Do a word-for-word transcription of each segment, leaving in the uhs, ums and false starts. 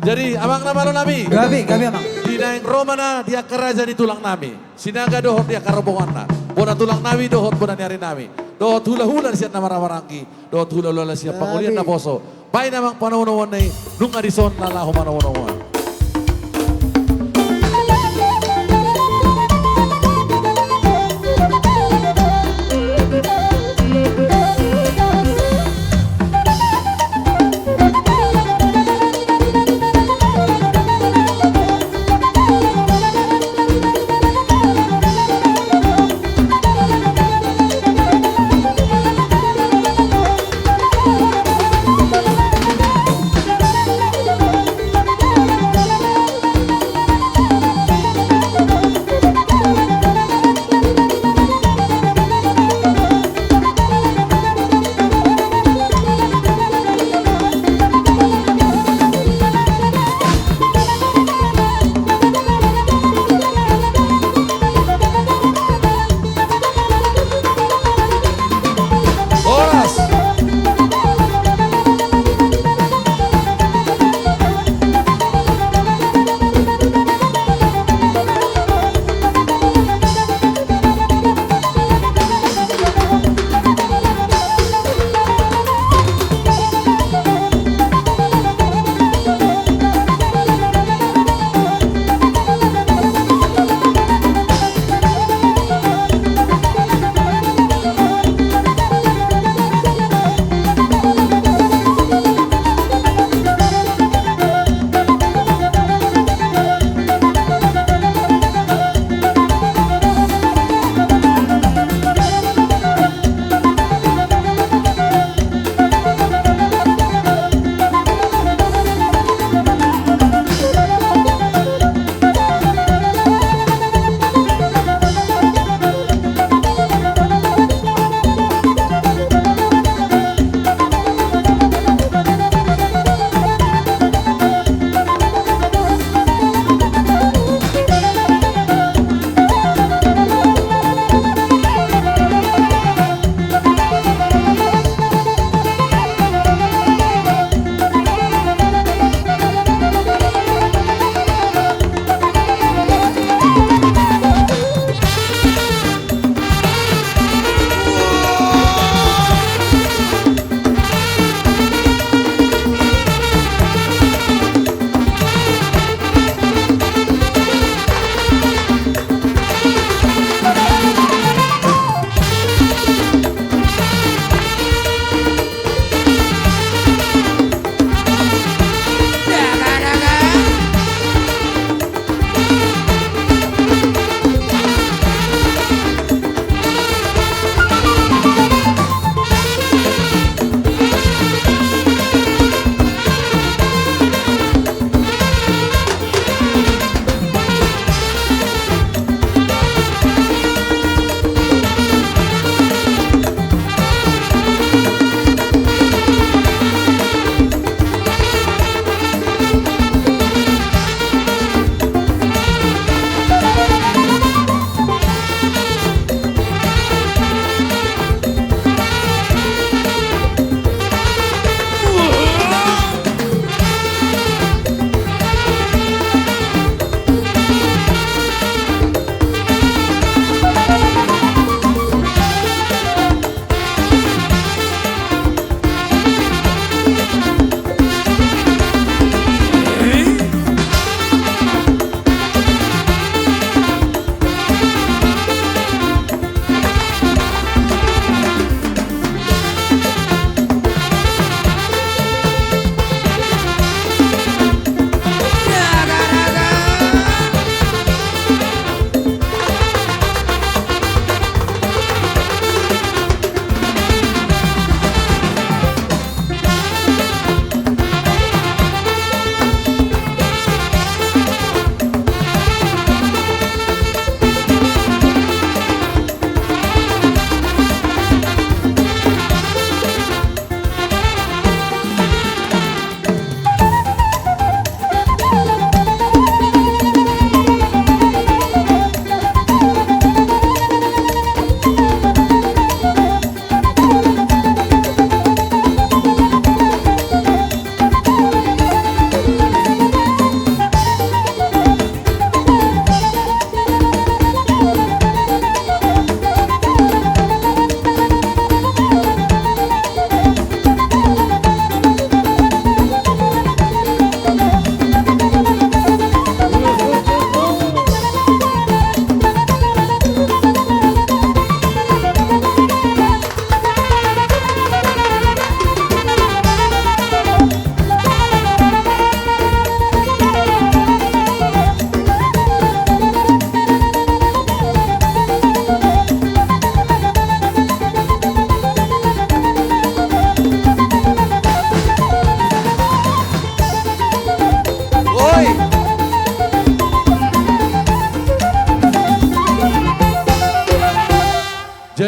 Jadi, amang na malo nami. Gabe, gabe, amang. Di naeng ro ma na di angka raja ni tulang nami. Sinaga dohot di angka rombonganna. Bona tulang nami, dohot bona ni ari nami. Dohot hula-hula sian na marhaha maranggi. Dohot hula-hula sian pangolian na poso. Baen amang panomu-nomuan i, nunga dison na laho manomu-nomuan.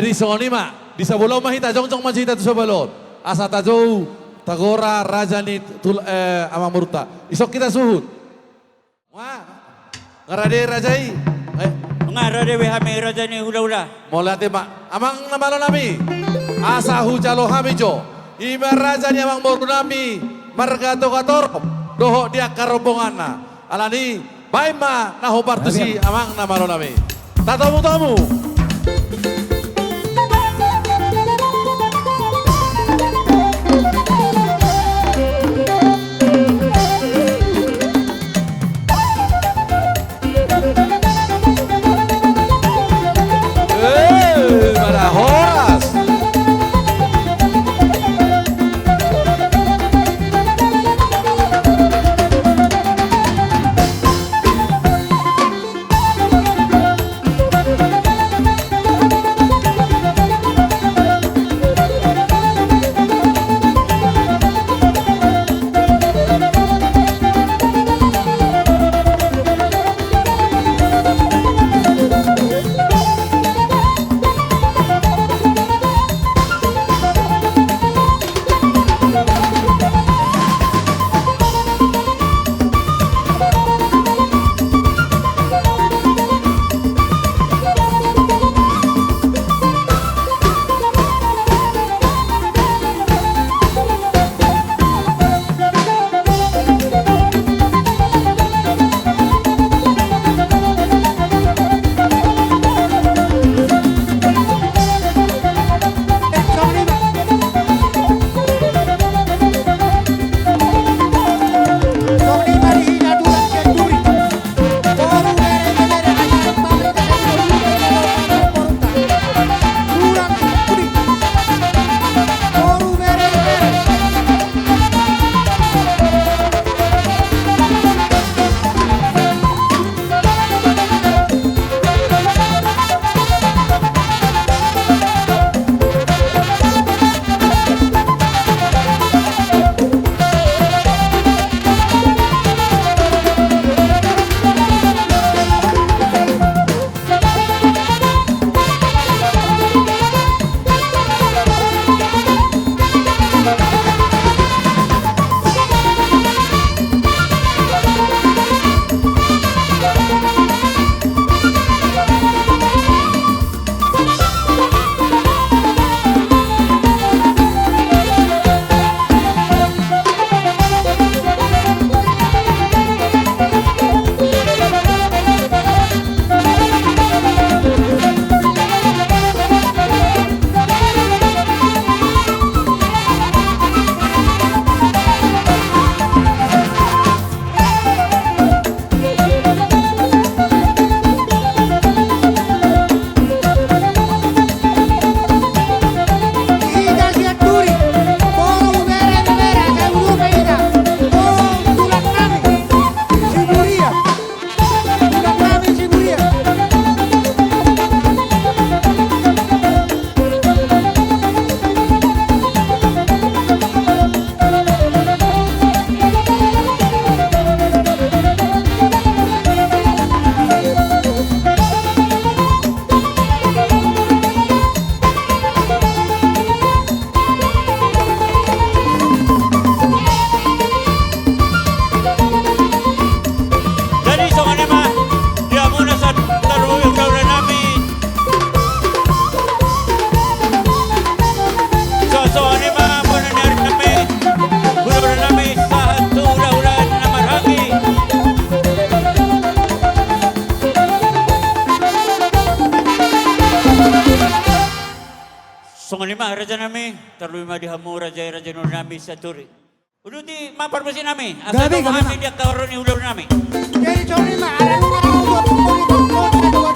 Jadi songon i ma, di sabola on ma hita, jongjong ma hita tu sabola on. Asa tajou, tagora raja ni tul-, eh, amangborunta. Dison hita suhut. Nga, nga rade raja i. Eh. Nga rade be hami raja ni hulahula. Mauliate ma, amang na malo nami. Asa hujalo hami jo. I ma raja ni amangboru nami marga Togatorop dohot di angka rombonganna. Alani, baen ma na hombar tusi, amang na malo nami. Tatomutomu. Eh, mana horas. Jadi songon i ma, di hamuna saluhut hulahula nami. So, songon i ma bona ni ari nami, hulahula nami, sahat tu hulahula na marhaha. Songon i ma raja nami, tarlumobi ma di hamu raja i, raja ni ulaon nami Sianturi. Uduti ma parmusik nami, asa gabe, gabe ma hami di angka haroro ni hulahula nami. Jadi songon i ma, ala nunga ro, ro, ro, ro, ro, ro, ro,